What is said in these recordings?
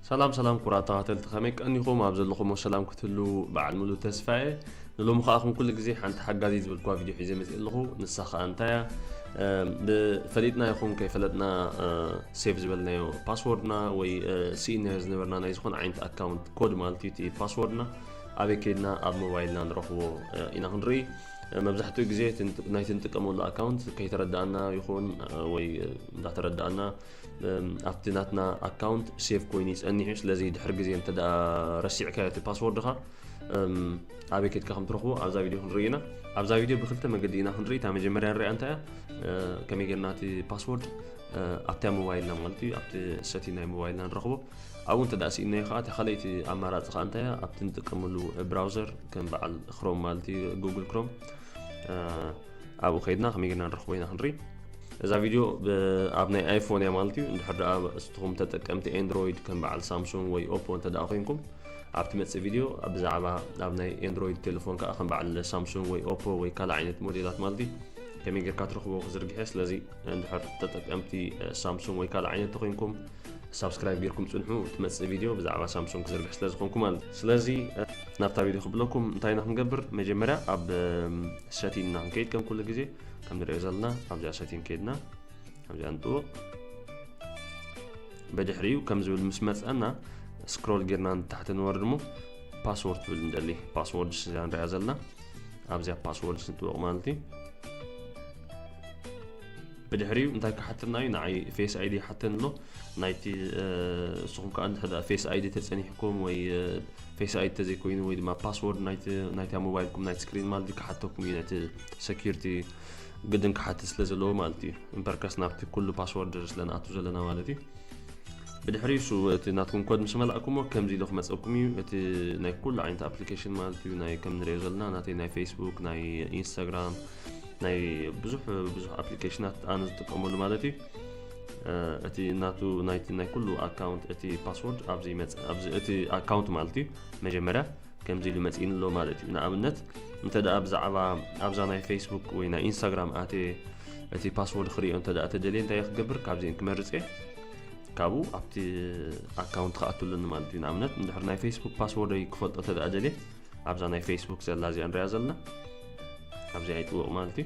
ሰላም ሰላም ኩቡራት ተኸታተልቲ፣ ከመይ ቀኒኹም? ኣብ ዘለኹሞ ሰላም ክትህሉ በዓል ሙሉ ተስፋ እየ። ንሎሚ ከኣ ከም ኩሉ ግዜ ሓንቲ ሓጋዚት ዝበልኩዋ ቪድዮ ሒዘ መፅእ ኣለኹ። ንሳ ከኣ እንታይ እያ? እም፣ ብፈሊጥና ይኹን ከይፈለጥና፣ እ፣ ሴቭ ዝበልናዮ ፓስወርድና ወይ፣ እ፣ ስኢናዮ ዝነበርና ናይ ዝኾነ ዓይነት ኣካውንት ኮድ ማለት እዩ፣ እቲ ፓስወርድና ኣበይ ከይድና ኣብ ሞባይልና ንረኽቦ፣ እ፣ ኢና ክንርኢ። እ፣ መብዛሕትኡ ግዜ እቲ ንጥ-፣ ናይቲ ንጥቀመሉ ኣካውንት ከይተረዳእና ይኹን፣ እ፣ ወይ፣ እ፣ እንዳተረዳእና፣ እም፣ ኣብቲ ናትና ኣካውንት ሴቭ ኮይኑ ይጸኒሕ እዩ። ስለዚ ድሕሪ ግዜ እንተ ደኣ ረሲዕካዮ እቲ ፓስወርድኻ፣ እም፣ ኣበይ ከድካ ከም ትረኽቦ ኣብዛ ቪድዮ ክንርኢ ኢና። ኣብዛ ቪድዮ ብክልተ መገዲ ኢና ክንርኢ። እታ መጀመርያ ንሪኣ እንታይ እያ? እ፣ ከመይ ጌርና እቲ ፓስወርድ፣ እ፣ ኣብታ ሞባይልና ማለት እዩ፣ ኣብቲ ሰቲንግ ናይ ሞባይልና ንረኽቦ። ኣብኡ እንተ ደኣ ስኢንናዮ ከኣ፣ እታ ካልኣይቲ ኣማራጺ ከኣ እንታይ እያ? ኣብቲ ንጥቀመሉ ብራውዘር ከም በዓል ክሮም ማለት እዩ፣ ጉግል ክሮም፣ እ፣ ኣብኡ ከይድና ከመይ ጌርና ንረኽቦ ኢና ክንርኢ። እዛ ቪድዮ ብ-፣ ኣብ ናይ ኣይፎን እያ ማለት እዩ። እንድሕር ደኣ ንስኹም ተጠቀምቲ ኤንድሮይድ ከም በዓል ሳምሱንግ ወይ ኦፖ እንተ ደኣ ኮይንኩም፣ ኣብ ትመጽእ ቪድዮ ብዛዕባ ኣብ ናይ ኤንድሮይድ ቴሌፎን ከኣ ከም በዓል ሳምሱንግ ወይ ኦፖ ወይ ካልእ ዓይነት ሞዴላት ማለት እዩ ከመይ ጌርካ ትረኽቦ ክዝርግሕ እየ። ስለዚ እንድሕር ተጠቀምቲ፣ እ፣ ሳምሱንግ ወይ ካልእ ዓይነት ተኾይንኩም ሳብስክራይብ ጌርኩም ጽንሑ፣ ትመጽእ ቪድዮ ብዛዕባ ሳምሱንግ ክዝርግሕ ስለ ዝኾንኩ ማለት እዩ። ስለዚ፣ እ፣ ናብታ ቪድዮ ክብለኩም እንታይ ኢና ክንገብር? መጀመርያ ኣብ፣ እም፣ ሰቲንግ ኢና ክንከይድ ከም ኩሉ ግዜ። ከም ንሪኦ ዘለና ኣብዚኣ ሰቲንግ ከይድና ኣብዚኣ ንጥውቕ። ብድሕሪኡ ከም ዝብል ምስ መጸና ስክሮል ጌርና ንታሕቲ ንወርድ እሞ ፓስወርድ ትብል ንደሊ። ፓስወርድ እዚኣ ንሪኣ ዘለና ኣብዚኣ ፓስወርድ ንጥውቕ ማለት እዩ። ብድሕሪኡ እንታይ ክሓተና እዩ? ንዓይ ፌስ ኣይዲ ይሓተኒ ኣሎ። ናይቲ፣ እ፣ ንስኹም ከኣ እንድሕር ደኣ ፌስ ኣይዲ ተጸኒሕኩም ወይ፣ እ፣ ፌስ ኣይዲ ተዘይኮይኑ ወይ ድማ ፓስወርድ ናይቲ፣ ናይታ ሞባይልኩም ናይቲ ስክሪን ማለት እዩ ክሓተኩም እዩ። ነቲ ሰኪሪቲ ግድን ክሓትት ስለ ዘለዎ ማለት እዩ። እምበርከስ ናብቲ ኩሉ ፓስወርድ ስለ ንኣቱ ዘለና ማለት እዩ። ብድሕሪኡ እሱ እቲ ናትኩም ኮድ ምስ መላእኩሞ ከምዚ ኢሉ ክመጸኩም እዩ። እቲ ናይ ኩሉ ዓይነት ኣፕሊኬሽን ማለት እዩ። ናይ ከም ንሪኦ ዘለና ናተይ ናይ ፌስቡክ፣ ናይ ኢንስታግራም፣ ናይ ብዙሕ፣ ብዙሕ ኣፕሊኬሽናት ኣነ ዝጥቀመሉ ማለት እዩ። እ፣ እቲ ናቱ ናይቲ ናይ ኩሉ ኣካውንት እቲ ፓስወርድ ኣብዚ ይመጽእ። ኣብዚ እቲ ኣካውንት ማለት እዩ መጀመርያ ከምዚ ኢሉ መጺእኒ ኣሎ ማለት እዩ። ንኣብነት እንተ ደኣ ብዛዕባ ኣብዛ ናይ ፌስቡክ ወይ ናይ ኢንስታግራም ኣትየ እቲ ፓስወርድ ክርእዮ እንተ ደኣ ተደልየ እንታይ ክገብር? ካብዚአን ክመርጽ እየ። ካብኡ ኣብቲ ኣካውንት ክኣቱ ኣለኒ ማለት እዩ። ንኣብነት እንድሕር ናይ ፌስቡክ ፓስወርደይ ክፈልጦ እንተ ደኣ ደልየ ኣብዛ ናይ ፌስቡክ ዘላ እዚኣ ንሪኣ ዘለና ኣብዚኣ ይጥውቕ ማለት እዩ።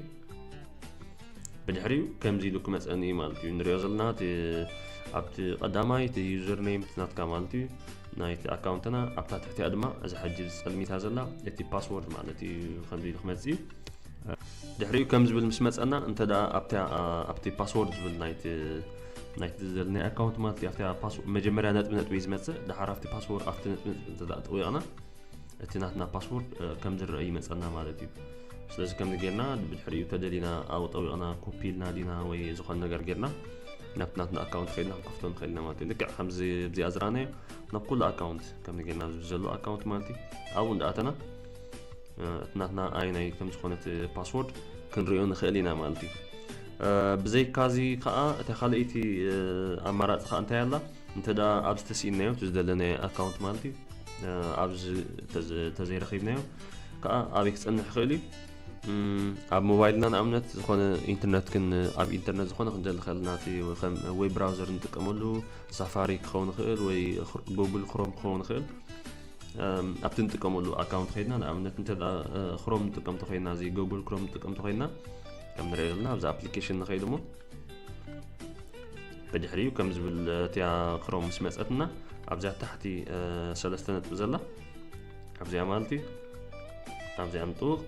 ብድሕሪኡ ከምዚ ኢሉ ክመጸኒ እዩ ማለት እዩ። ንሪኦ ዘለና እቲ ኣብቲ ቀዳማይ እቲ ዩዘር ኔም እቲ ናትካ ማለት እዩ ናይቲ ኣካውንትና፣ ኣብታ ትሕቲኣ ድማ እዛ ሕጂ ጸልሚታ ዘላ እቲ ፓስወርድ ማለት እዩ። ከምዚ ኢሉ ክመጽእ እዩ። ድሕሪኡ ከም ዝብል ምስ መጸና እንተ ደኣ ኣብታ፣ ኣብቲ ፓስወርድ ዝብል ናይቲ፣ ናይቲ ዘለናይ ኣካውንት ማለት እዩ። ኣብታ ፓስ-፣ መጀመርያ ነጥቢ ነጥቢ እዩ ዝመጽእ። ደሓር ኣብቲ ፓስወርድ፣ ኣብቲ ነጥቢ ነጥቢ እንተ ደኣ ጠዊቕና እቲ ናትና ፓስወርድ፣ እ፣ ከም ዝረአ ይመጸና ማለት እዩ። ስለዚ ከምዚ ጌርና ብድሕሪኡ ተደሊና ኣብኡ ጠዊቕና ኮፒ ኢልና ዲና ወይ ዝኾነ ነገር ጌርና ናብቲ ናትና ኣካውንት ከይድና ክንከፍቶ ንኽእል ኢና ማለት እዩ። ልክዕ ከምዚ ኣብዚኣ ዝረኣናዮ ናብ ኩሉ ኣካውንት ከምዚ ጌርና ኣብዚ ዘሎ ኣካውንት ማለት እዩ ኣብኡ እንዳኣተና፣ እ፣ እቲ ናትና ኣየናይ ከም ዝኾነ እቲ ፓስወርድ ክንሪኦ ንኽእል ኢና ማለት እዩ። እ፣ ብዘይካዚ ከኣ እታ ካልኣይቲ፣ እ፣ ኣማራጺ ከኣ እንታይ ኣላ? እንተ ደኣ ኣብዚ ተሲእናዮ፣ እቲ ዝደለናዮ ኣካውንት ማለት እዩ፣ እ፣ ኣብዚ ተዘ-፣ ተዘይረኺብናዮ ከኣ ኣበይ ክጸንሕ ይኽእል እዩ? እም፣ ኣብ ሞባይልና ንኣብነት ዝኾነ ኢንተርነት ክን-፣ ኣብ ኢንተርነት ዝኾነ ክንደሊ ከለና፣ እቲ ከም ዌብ ብራውዘር እንጥቀመሉ ሳፋሪ ክኸውን ይኽእል ወይ ክር-፣ ጉግል ክሮም ክኸውን ይኽእል። እም፣ ኣብቲ እንጥቀመሉ ኣካውንት ከይድና ንኣብነት እንተ ደኣ፣ እ፣ ክሮም ንጥቀም ተኾይና፣ እዚ ጉግል ክሮም ንጥቀም ተኾይና፣ ከም ንሪኦ ዘለና ኣብዚ ኣፕሊኬሽን ንኸይድ እሞ ብድሕሪኡ ከም ዝብል እቲኣ ክሮም ምስ መጸትና ኣብዚኣ ታሕቲ፣ እ፣ ሰለስተ ነጥቢ ዘላ ኣብዚኣ ማለት እዩ። ኣብዚኣ ንጥውቕ።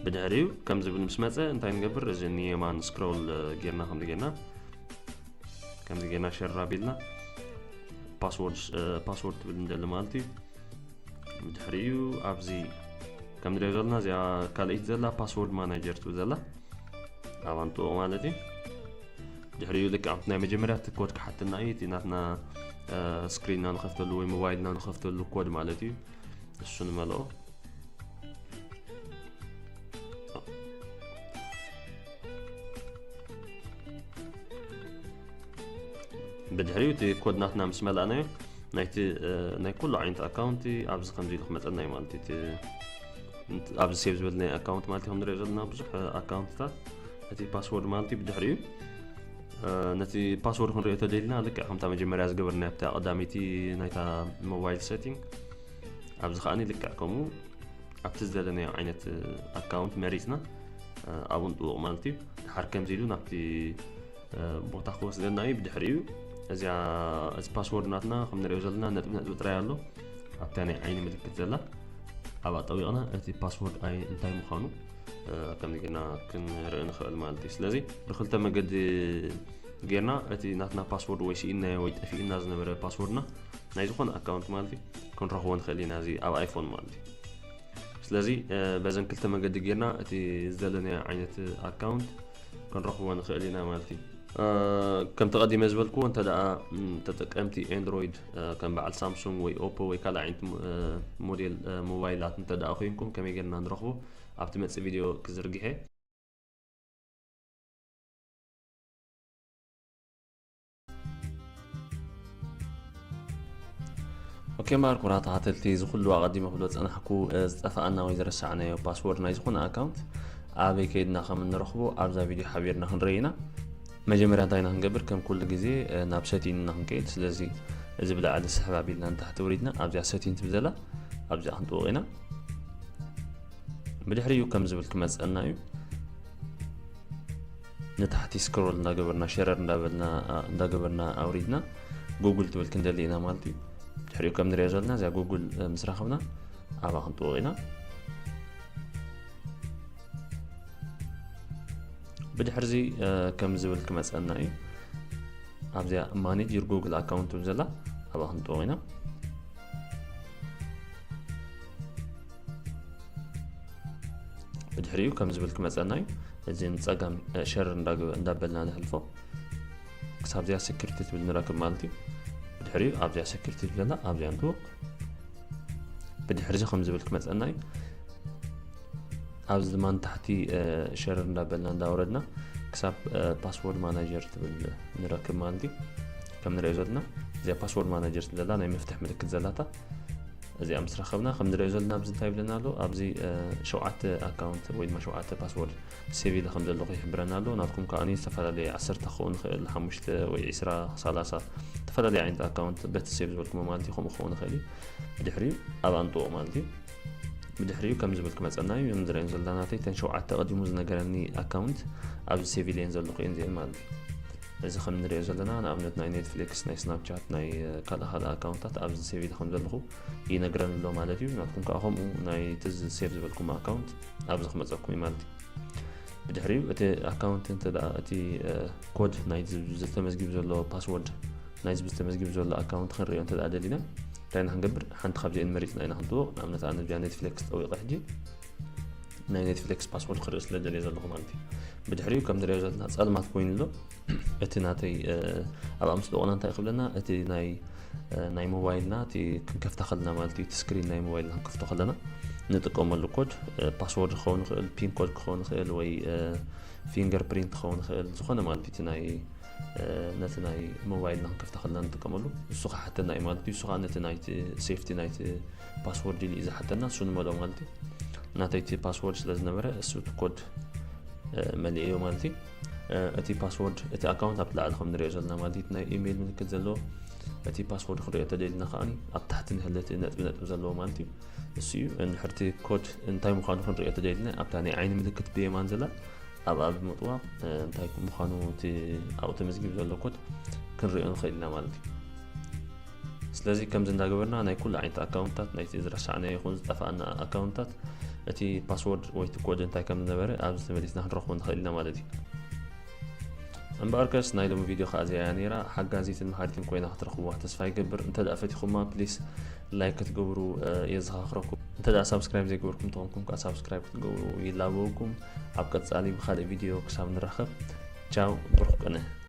ብድሕሪኡ ከም ዝብል ምስ መጸ እንታይ ንገብር? እዚ ንየማን ስክሮል፣ እ፣ ጌርና ከምዚ ጌርና፣ ከምዚ ጌርና ሸር ኣቢልና ፓስወርድ፣ እ፣ ፓስወርድ ትብል ንደሊ ማለት እዩ። ብድሕሪኡ ኣብዚ ከም ንሪኦ ዘለና እዚኣ ካልኣይቲ ዘላ ፓስወርድ ማናጀር ትብል ዘላ ኣብኣ ንጥውቕ ማለት እዩ። ድሕሪኡ ልክዕ ኣብቲ ናይ መጀመርያ እቲ ኮድ ክሓተና እዩ፣ እቲ ናትና፣ እ፣ ስክሪንና ንኸፍተሉ ወይ ሞባይልና ንኸፍተሉ ኮድ ማለት እዩ። እሱ ንመልኦ። ብድሕሪኡ እቲ ኮድ ናትና ምስ መላእናዮ ናይቲ፣ እ፣ ናይ ኩሉ ዓይነት ኣካውንቲ ኣብዚ ከምዚ ኢሉ ክመጸና እዩ ማለት እዩ። እቲ፣ ኣብዚ ሴቭ ዝበልናዮ ኣካውንት ማለት እዩ። ከም ንሪኦ ዘለና ብዙሕ፣ እ፣ ኣካውንትታት እቲ ፓስወርድ ማለት እዩ። ብድሕሪኡ ነቲ ፓስወርድ ክንሪኦ ተደሊና ልክዕ ከምታ መጀመርያ ዝገበርና ኣብታ ቀዳመይቲ ናይታ ሞባይል ሴቲንግ ኣብዚ ከዓኒ ልክዕ ከምኡ ኣብቲ ዝደለናዮ ዓይነት ኣካውንት መሪፅና ኣብኡ ንጥውቕ ማለት እዩ። ድሓር ከምዚ ኢሉ ናብቲ ቦታ ክወስደና እዩ። ብድሕሪኡ እዚኣ እዚ ፓስወርድ ናትና ከም ንሪኦ ዘለና ነጥቢ ነጥቢ ጥራይ ኣሎ ኣብታ ናይ ዓይኒ ምልክት ዘላ ኣብኣ ጠዊቕና እቲ ፓስወርድ ኣይ እንታይ ምዃኑ ከምዚ ጌርና ክንርኢ ንኽእል ማለት እዩ። ስለዚ ብክልተ መገዲ ጌርና እቲ ናትና ፓስወርድ ወይ ስኢንናዮ ወይ ጠፊእና ዝነበረ ፓስወርድና ናይ ዝኾነ ኣካውንት ማለት እዩ ክንረኽቦ ንኽእል ኢና እዚ ኣብ ኣይፎን ማለት እዩ። ስለዚ በዘን ክልተ መገዲ ጌርና እቲ ዝደለናዮ ዓይነት ኣካውንት ክንረኽቦ ንኽእል ኢና ማለት እዩ። ከምቲ ቀዲመ ዝበልክዎ እንተ ደኣ ተጠቀምቲ ኤንድሮይድ ከም በዓል ሳምሱንግ ወይ ኦፖ ወይ ካልእ ዓይነት ሞዴል ሞባይላት እንተ ደኣ ኮይንኩም ከመይ ጌርና ንረኽቦ ኣብቲ መጽእ ቪድዮ ክዝርግሐ። ኦኬ እምበኣር ክቡራት ተኸታተልቲ፣ እዚ ኩሉ ኣቐዲመ ክብሎ ዝጸናሕኩ ዝጠፍኣና ወይ ዝረሳዕናዮ ፓስወርድ ናይ ዝኾነ ኣካውንት ኣበይ ከይድና ከም እንረኽቦ ኣብዛ ቪድዮ ሓቢርና ክንርኢ ኢና። መጀመርያ እንታይ ኢና ክንገብር? ከም ኩሉ ግዜ ናብ ሰቲንግ ኢና ክንከይድ። ስለዚ እዚ ብላዕሊ ስሕብ ኣቢልና ንታሕቲ ውሪድና ኣብዚኣ ሰቲንግ ትብል ዘላ ኣብዚኣ ክንጥውቕ ኢና። ብድሕሪኡ ከም ዝብል ክመጸና እዩ። ንታሕቲ ስክሮል እንዳገበርና ሸረር እንዳበልና እንዳገበርና ኣውሪድና ጉግል ትብል ክንደሊ ኢና ማለት እዩ። ድሕሪኡ ከም ንሪኦ ዘለና እዚኣ ጉግል ምስ ረኸብና ኣብኣ ክንጥውቕ ኢና። ብድሕርዚ ከም ዝብል ክመጸና እዩ። ኣብዚኣ ማኔጅ ዩር ጉግል ኣካውንት ትብል ዘላ ኣብኣ ክንጥውቕ ኢና። ብድሕሪኡ ከም ዝብል ክመጸና እዩ። እዚ ንጸጋም ሸር እንዳበልና ንሕልፎ ክሳብ እዚኣ ሴኩሪቲ ትብል ንረክብ ማለት እዩ። ብድሕሪኡ ኣብዚኣ ሴኩሪቲ ትብል ዘላ ኣብዚኣ ንጥውቕ። ብድሕርዚ ከም ዝብል ክመጸና እዩ። ኣብዚ ድማ ንታሕቲ ሸር እንዳበልና እንዳወረድና ክሳብ ፓስወርድ ማናጀር ትብል ንረክብ ማለት እዩ። ከም ንሪኦ ዘለና እዚኣ ፓስወርድ ማናጀር ትብል ዘላ ናይ መፍትሕ ምልክት ዘላታ እዚኣ ምስ ረኸብና ከም ንሪኦ ዘለና ኣብዚ እንታይ ይብለና ኣሎ? ኣብዚ ሸውዓተ ኣካውንት ወይ ድማ ሸውዓተ ፓስወርድ ሴቭ ኢለ ከም ዘለኹ ይሕብረና ኣሎ። ናትኩም ከኣ ዝተፈላለዩ ዓሰርተ ክኸውን ይኽእል፣ ሓሙሽተ ወይ ዕስራ፣ ሰላሳ ዝተፈላለዩ ዓይነት ኣካውንት በቲ ሴቭ ዝበልኩሞ ማለት እዩ። ከምኡ ክኸውን ይኽእል እዩ። ብድሕሪኡ ኣብኣ ንጥውቕ ማለት እዩ። ብድሕሪኡ ከም ዝብል ክመጸና እዩ። ከም ዝረአየን ዘለና ናተይ እተን ሸውዓተ ቀዲሙ ዝነገረኒ ኣካውንት ኣብዚ ሴቭ ኢለየን ዘለኹ እየን እዚአን ማለት እዩ። እዚ ከም ንሪኦ ዘለና ንኣብነት ናይ ኔትፍሊክስ፣ ናይ ስናፕቻት፣ ናይ ካልእ ካልእ ኣካውንታት ኣብዚ ሴቭ ኢለ ከም ዘለኹ ይነግረን ኣሎ ማለት እዩ። ናትኩም ከዓ ከምኡ ናይቲ ሴቭ ዝበልኩም ኣካውንት ኣብዚ ክመፀኩም እዩ ማለት እዩ። ብድሕሪኡ እቲ ኣካውንት እንተ ደኣ እቲ ኮድ ናይ ዝተመዝጊቡ ዘሎ ፓስወርድ ናይ ዝተመዝጊቡ ዘሎ ኣካውንት ክንሪኦ እንተ ደኣ ደሊና እንታይ ኢና ክንገብር? ሓንቲ ካብዚአን መሪፅና ኢና ክንጥውቕ። ንኣብነት ኣነ እዚኣ ኔትፍሊክስ ጠዊቐ ሕጂ ናይ ኔትፍሊክስ ፓስወርድ ክርኢ ስለ ደልየ ዘለኹ ማለት እዩ። ብድሕሪኡ ከም ንሪኦ ዘለና ጸልማት ኮይኑ ኣሎ። እቲ ናተይ ኣብኣ ምስ ጠወቕና እንታይ ክብለና? እቲ ናይ ናይ ሞባይልና እቲ ክንከፍታ ከለና ማለት እዩ፣ እቲ ስክሪን ናይ ሞባይልና ክንከፍቶ ከለና ንጥቀመሉ ኮድ ፓስወርድ ክኸውን ይኽእል፣ ፒን ኮድ ክኸውን ይኽእል ወይ ፊንገር ፕሪንት ክኸውን ይኽእል፣ ዝኾነ ማለት እዩ። እቲ ናይ ነቲ ናይ ሞባይልና ክንከፍታ ከለና ንጥቀመሉ እሱ ክሓተና እዩ ማለት እዩ። እሱ ከዓ ነቲ ናይቲ ሴፍቲ ናይቲ ፓስወርድ ኢሉ እዩ ዝሓተና፣ እሱ ንመልኦ ማለት እዩ። ናተይ እቲ ፓስወርድ ስለ ዝነበረ እሱ እቲ ኮድ መሊእዮ ማለት እዩ። እቲ ፓስወርድ እቲ ኣካውንት ኣብ ላዕሊ ከም ንሪኦ ዘለና ማለት እዩ፣ ናይ ኢሜይል ምልክት ዘለዎ። እቲ ፓስወርድ ክንሪኦ ተደሊና ከዓኒ ኣብ ታሕቲ ንህለ እቲ ነጥቢ ነጥቢ ዘለዎ ማለት እዩ። እሱ እዩ። እንድሕር እቲ ኮድ እንታይ ምዃኑ ክንሪኦ ተደሊና ኣብታ ናይ ዓይኒ ምልክት ብየማን ዘላ ኣብኣ ብምጥዋቕ እንታይ ምዃኑ እቲ ኣብኡ ተመዝጊቡ ዘሎ ኮድ ክንሪኦ ንኽእል ኢና ማለት እዩ። ስለዚ ከምዚ እንዳገበርና ናይ ኩሉ ዓይነት ኣካውንታት ናይቲ ዝረሳዕናዮ ይኹን ዝጠፍኣና ኣካውንታት እቲ ፓስወርድ ወይ እቲ ኮድ እንታይ ከም ዝነበረ ኣብዚ ተመሊስና ክንረኽቦ ንኽእል ኢና ማለት እዩ። እምበኣርከስ ናይ ሎሚ ቪድዮ ከዓ እዚኣ እያ ነይራ። ሓጋዚትን መሃሪትን ኮይና ክትረኽብዋ ተስፋ ይገብር። እንተ ደኣ ፈቲኹማ ፕሊስ ላይክ ክትገብሩ የዘኻኽረኩም። እንተ ደኣ ሳብስክራይብ ዘይገበርኩም ተኾንኩም ከዓ ሳብስክራይብ ክትገብሩ ይላበወኩም። ኣብ ቀጻሊ ብኻልእ ቪድዮ ክሳብ ንራኸብ ቻው፣ ብሩኽ ቅነ።